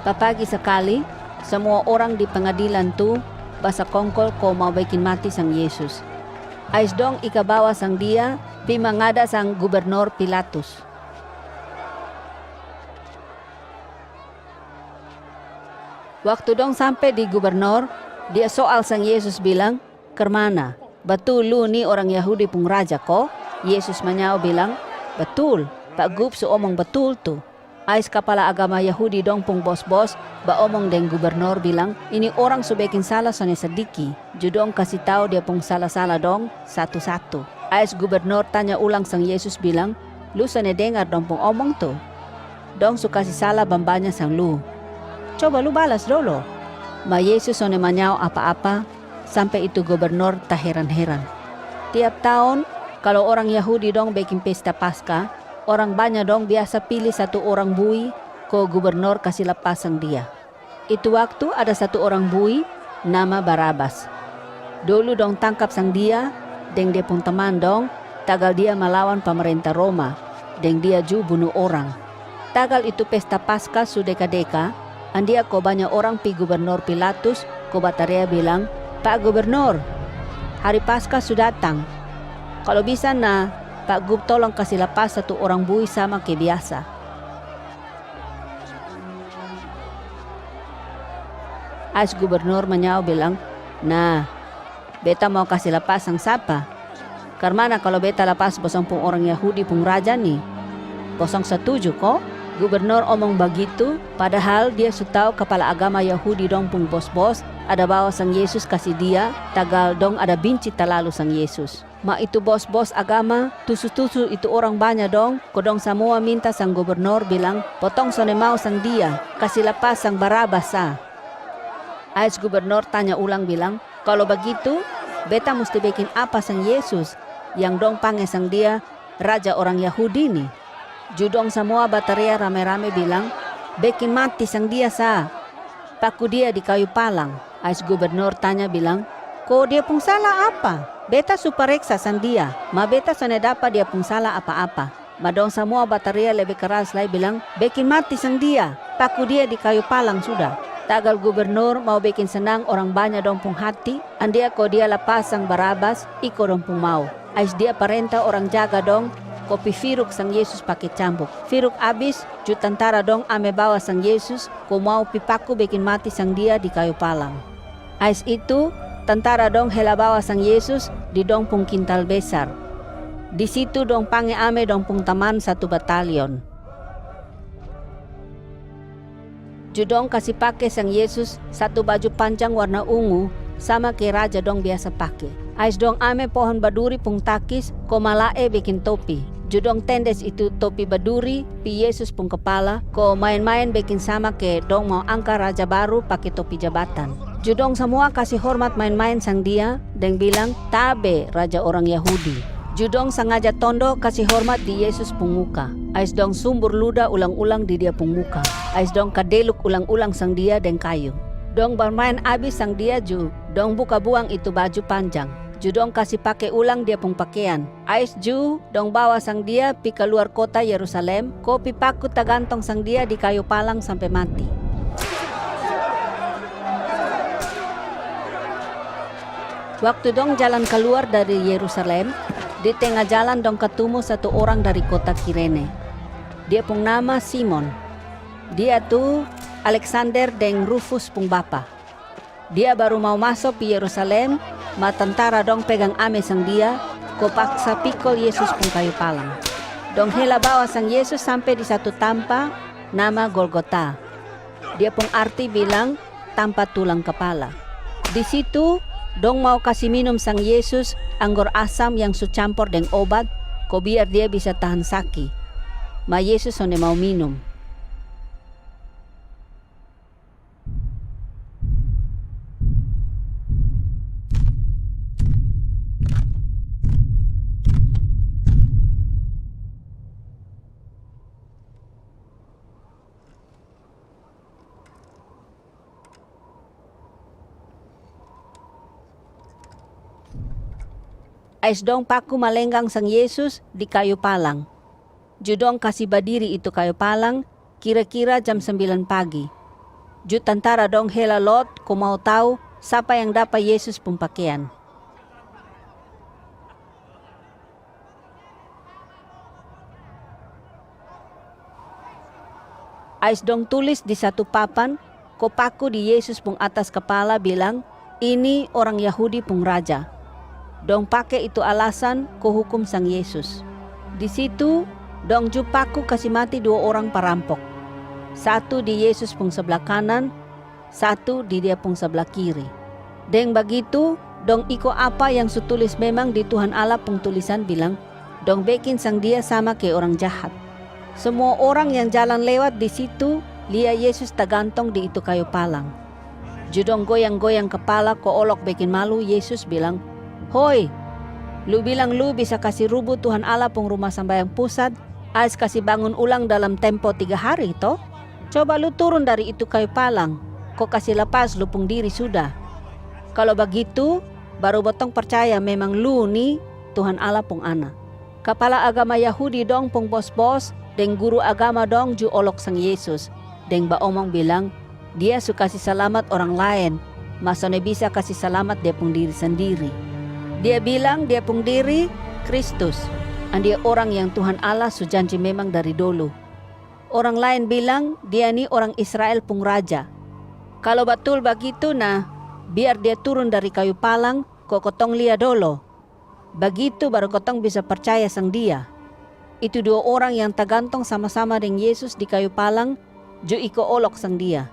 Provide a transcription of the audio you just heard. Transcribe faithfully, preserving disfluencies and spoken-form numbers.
Papagi sakali, samua orang di pangadilan tu basakongkol ko mau bekin mati sang Yesus. Ais dong ika bawa sang Dia pi mangada sang Gubernor Pilatus. Waktu dong sampe di gubernor, dia soal sang Yesus bilang, "Karmana, batul lu ni orang Yahudi pung raja ko?" Yesus manyao bilang, "Batul, Pak Gub su omong batul tu." Ais kapala agama Yahudi dong pung bos-bos baomong deng gubernor bilang, "Ini orang su bekin sala sone sadiki." Ju dong kasi tau dia pung sala-sala dong satu-satu. Ais gubernor tanya ulang sang Yesus bilang, "Lu sone dengar dong pung omong tu? Dong su kasi sala bambanya sang lu. Coba lu balas dolo." Ma Yesus sone manyao apa-apa, sampe itu gubernor taheran-heran. Tiap taon, kalo orang Yahudi dong bekin pesta Paska, orang banya dong biasa pili satu orang bui ko gubernor kasi lapas sang dia. Itu waktu ada satu orang bui, nama Barabas. Dolu dong tangkap sang dia deng dia pung taman dong, tagal dia malawan pamarenta Roma, deng dia ju bunu orang. Tagal itu pesta Paska su deka-deka, andia ko banya orang pi gubernor Pilatus ko batarea bilang, "Pak Gubernor, hari Paska su datang. Kalo bisa na, Pak Gub tolong kasi lapas satu orang bui sama ke biasa." Ais gubernor manyao bilang, "Na, beta mau kasi lapas sang sapa? Karmana kalo beta lapas bosong pung orang Yahudi pung raja ni? Bosong satuju ko?" Gubernor omong bagitu, padahal dia su tau kapala agama Yahudi dong pung bos-bos ada bawa sang Yesus kasi dia, tagal dong ada binci talalu sang Yesus. Ma itu bos-bos agama tusu-tusu itu orang banya dong, ko dong samua minta sang gubernor bilang, "Botong sone mau sang dia, kasi lapas sang Barabas sa." Ais gubernor tanya ulang bilang, "Kalo bagitu, beta musti bekin apa sang Yesus yang dong pange sang dia raja orang Yahudi ni?" Ju dong samua batarea rame-rame bilang, "Bekin mati sang dia sa! Paku dia di kayu palang!" Ais gubernor tanya bilang, "Ko dia pung sala apa? Beta su pareksa sang dia, ma beta sone dapa dia pung sala apa-apa." Ma dong samua batarea lebe karas lai bilang, "Bekin mati sang dia! Paku dia di kayu palang suda!" Tagal gubernor mau bekin sanang orang banya dong pung hati, andia ko dia lapas sang Barabas iko dong pung mau. Ais dia parenta orang jaga dong ko pi firuk sang Yesus pake cambuk. Firuk abis, ju tantara dong ame bawa sang Yesus ko mau pi paku bekin mati sang dia di kayu palang. Ais itu, tantara dong hela bawa sang Yesus di dong pung kintal besar. Di situ dong pange ame dong pung taman satu batalion. Ju dong kasi pake sang Yesus satu baju panjang warna ungu, sama ke raja dong biasa pake. Ais dong ame pohon baduri pung takis ko malae bekin topi. Ju dong tendes itu topi baduri pi Yesus pung kapala, ko maen-maen bekin sama ke dong mau angka raja baru pake topi jabatan. Ju dong samua kasi hormat maen-maen sang dia, deng bilang, "Tabe, raja orang Yahudi." Ju dong sangaja tondo kasi hormat di Yesus pung muka. Ais dong sumbur luda ulang-ulang di dia pung muka. Ais dong kadeluk ulang-ulang sang dia deng kayu. Dong barmaen abis sang dia ju, dong buka buang itu baju panjang. Ju dong kasi pake ulang dia pung pakean. Ais ju, dong bawa sang dia pi kaluar kota Yerusalem, ko pi paku tagantong sang dia di kayu palang sampe mati. Waktu dong jalan kaluar dari Yerusalem, di tenga jalan dong katumu satu orang dari kota Kirene. Dia pung nama Simon. Dia tu Aleksander deng Rufus pung bapa. Dia baru mau maso pi Yerusalem, ma tantara dong pegang ame sang dia, ko paksa pikol Yesus pung kayu palang. Dong hela bawa sang Yesus sampe di satu tampa, nama Golgota. Dia pung arti bilang, "Tampa tulang kapala." Di situ, dong mau kasi minum sang Yesus anggor asam yang su campor deng obat, ko biar dia bisa tahan saki. Ma Yesus sonde mau minum. Ais dong paku malenggang sang Yesus di kayu palang. Ju dong kasi badiri itu kayu palang, kira-kira jam sambilan pagi. Ju tantara dong hela lot ko mau tau sapa yang dapa Yesus pung pakean. Ais dong tulis di satu papan ko paku di Yesus pung atas kapala bilang, "Ini orang Yahudi pung raja." Dong pake itu alasan ko hukum sang Yesus. Di situ, dong ju paku kasi mati dua orang parampok. Satu di Yesus pung sabla kanan, satu di Dia pung sabla kiri. Deng bagitu, dong iko apa yang su tulis memang di Tuhan Allah pung tulisan bilang, "Dong bekin sang Dia sama ke orang jahat." Samua orang yang jalan lewat di situ lia Yesus tagantong di itu kayu palang. Ju dong goyang-goyang kapala ko olok bekin malu Yesus bilang, "Hoi, lu bilang lu bisa kasi rubu Tuhan Allah pung ruma sambayang pusat, ais kasi bangun ulang dalam tempo tiga hari to? Coba lu turun dari itu kayu palang ko kasi lapas lu pung diri suda. Kalo bagitu, baru botong parcaya memang lu ni Tuhan Allah pung Ana." Kapala agama Yahudi dong pung bos-bos deng guru agama dong ju olok sang Yesus deng baomong bilang, "Dia su kasi salamat orang laen, ma sonde bisa kasi salamat Dia pung diri sandiri. Dia bilang Dia pung diri Kristus, andia orang yang Tuhan Allah su janji memang dari dolu. Orang laen bilang Dia ni orang Israel pung raja. Kalo batul bagitu na, biar Dia turun dari kayu palang ko kotong lia dolo. Bagitu baru kotong bisa parcaya sang Dia." Itu dua orang yang tagantong sama-sama deng Yesus di kayu palang ju iko olok sang Dia.